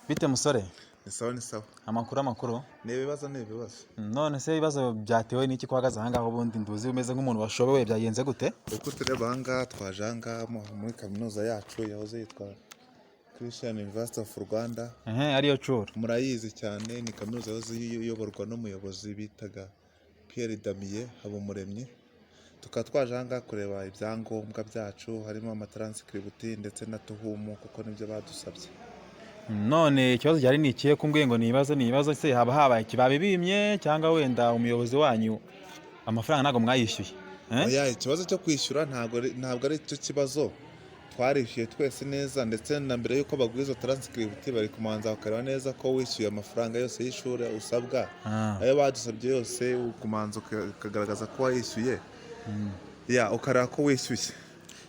Bite musore? Ni sawa, ni sawa. Amakuru, amakuru? Ni ibibazo, ni ibibazo. None se ibibazo byatewe n'iki, ko uhagaze ahangaha ubundi nduzi umeze nk'umuntu washobewe? Byagenze gute? Uko tureba ahangaha, twaje ahangaha muri kaminuza yacu yahoze yitwa Christian University of Rwanda. Ehe, ariyo CUR. Murayizi cyane, ni kaminuza yahoze iyoborwa n'umuyobozi bitaga Pierre Damien Habumuremyi. Tukaba twaje ahangaha kureba ibyangombwa byacu, harimo amataranscript ndetse na TUHUM, kuko nibyo badusabye. None ikibazo gihari ni ikihe, ko umbwiye ngo ni ibibazo, ni ibibazo? Se haba habaye iki? Babibimye cyangwa wenda umuyobozi wanyu amafaranga ntabwo mwayishyuye? Eh? Oya, ikibazo cyo kwishyura ntabwo ari cyo kibazo. Twarishyuye twese neza, ndetse na mbere y'uko baguha izo taranscript bari kumanza bakareba neza ko wishyuye amafaranga yose y'ishuri usabwa. Ayo badusabye yose ukumanza ukagaragaza ko wayishyuye, ya ukareba ko wishyuye.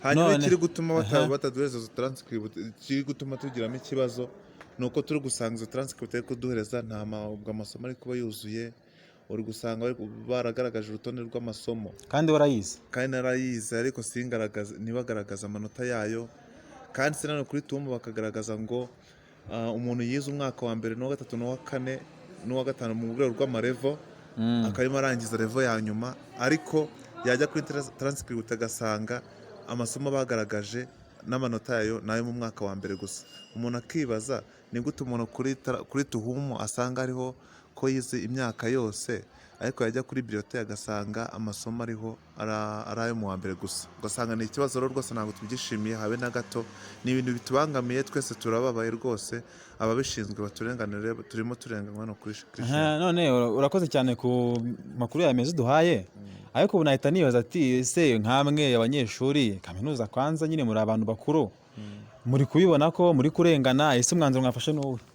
Hanyuma ikiri gutuma bataduhereza izo taranscript, ikiri gutuma tugiramo ikibazo, ni uko turi gusanga izo taranscript bari kuduhereza ntabwo amasomo ari kuba yuzuye. Uri gusanga baragaragaje urutonde rw'amasomo kandi warayize. Kandi narayize, ariko singaragaze, ntibagaragaze amanota yayo. Kandi se nanone kuri TUHUM bakagaragaza ngo umuntu yize umwaka wa mbere n'uwa gatatu n'uwa kane n'uwa gatanu mu rwego rw'ama level, akarimo arangiza level ya nyuma, ariko yajya kuri taranscript agasanga amasomo bagaragaje n'amanota yayo ni ayo mu mwaka wa mbere gusa. Umuntu akibaza ni gute umuntu kuri TUHUM asanga hariho ko yize imyaka yose, ariko yajya kuri bulletin agasanga amasomo ariho ari ayo mu wa mbere gusa. Ugasanga ni ikibazo rero rwose, ntabwo tubyishimiye habe na gato. Ni ibintu bitubangamiye twese, turababaye rwose. Ababishinzwe baturenganure, turimo turenganywa no kuri Christian. Aha, none urakoze cyane ku makuru yawe meza uduhaye, ariko ubu nahita nibaza ati: ese nkamwe abanyeshuri kaminuza, kwanza nyine muri abantu bakuru, muri kubibona ko muri kurengana, ese umwanzuro mwafashe ni uwuhe?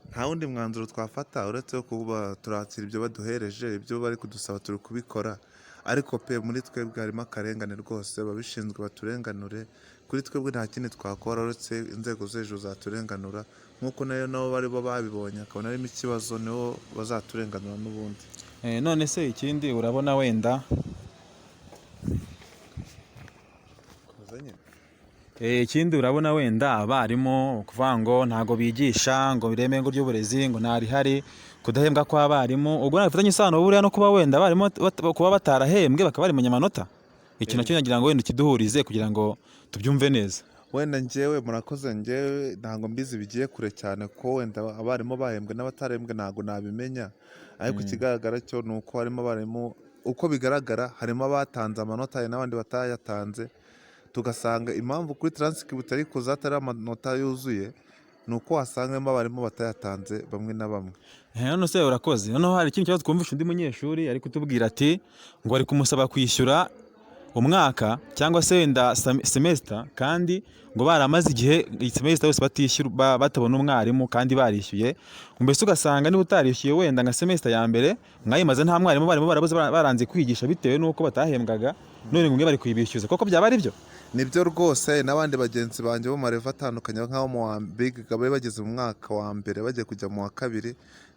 Nta wundi mwanzuro twafata uretse wo kuba turakira ibyo baduhereje. Ibyo bari kudusaba turi kubikora, ariko pe muri twebwe harimo akarengane rwose. Ababishinzwe baturenganure. Kuri twebwe nta kindi twakora uretse inzego zo hejuru zaturenganura, nk'uko nayo nabo bari bo babibonye akabona harimo ikibazo, nibo bazaturenganura n'ubundi. None se ikindi urabona wenda Komeza nyine. Ikindi urabona wenda abarimu kuvuga ngo ntago bigisha, ngo ireme ngo ry'uburezi ngo ntarihari, kudahembwa kw'abarimu, ubwo ntabwo isano buriya no kuba wenda abarimu kuba batarahembwe bakaba bari mu nyamanota? Iki nacyo nagira ngo wenda ukiduhurize kugira ngo tubyumve neza. Wenda njyewe, murakoze, njyewe ntabwo mbizi bigiye kure cyane ko wenda abarimu bahembwe n'abatarahembwe, ntabwo nabimenya. Ariko ikigaragara cyo ni uko harimo abarimu, uko bigaragara harimo abatanze amanota, hari n'abandi batayatanze. Tugasanga impamvu kuri taranscript ariko zatari amanota yuzuye ni uko wasangamo abarimu batayatanze bamwe na bamwe. None se urakoze. Noneho hari ikindi kibazo twumvishe, undi munyeshuri ari kutubwira ati ngo bari kumusaba kwishyura umwaka cyangwa se wenda semester, kandi ngo baramaze igihe iyi semester yose batishyura, batabona umwarimu kandi barishyuye. Mbese ugasanga niba utarishyuye wenda nka semester ya mbere mwayimaze nta mwarimu, barimo barabuze, baranze kwigisha bitewe n'uko batahembwaga, none ngo mwe bari kuyibishyuza. Koko byaba ari byo? Nibyo rwose. N'abandi bagenzi banjye bo mu ma level atandukanye, nk'abo mu wa bigaga bari bageze mu mwaka wa mbere bagiye kujya mu wa kabiri,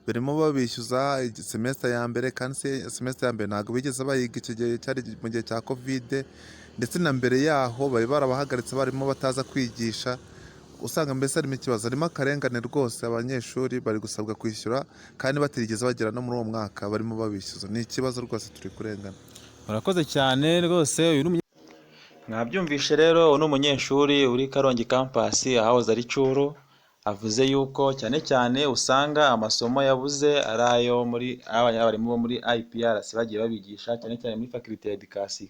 barimo babishyuza semester ya mbere, kandi semester ya mbere ntabwo bigeze bayiga. Icyo gihe cyari mu gihe cya Covid, ndetse na mbere yaho bari barabahagaritse barimo bataza kwigisha. Usanga mbese harimo ikibazo, harimo akarengane rwose. Abanyeshuri bari gusabwa kwishyura kandi batigeze bagera no muri uwo mwaka barimo babishyuza. Ni ikibazo rwose, turi kurengana. Urakoze cyane rwose. Uyu ni mwabyumvishe rero, uyu ni umunyeshuri uri Karongi campus, ahahoze ari CUR. Avuze yuko cyane cyane usanga amasomo yabuze ari ayo muri abarimu bo muri IPRC bagiye babigisha, cyane cyane muri faculté ya education.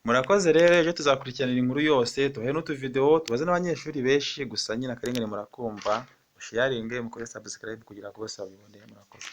Murakoze rero, ejo tuzakurikiranira inkuru yose, tubahe n'utuvidewo, tubaze n'abanyeshuri benshi. Gusa nyine akarengane murakumva. Musharinge, mukore subscribe kugira ngo bose babibone. Murakoze.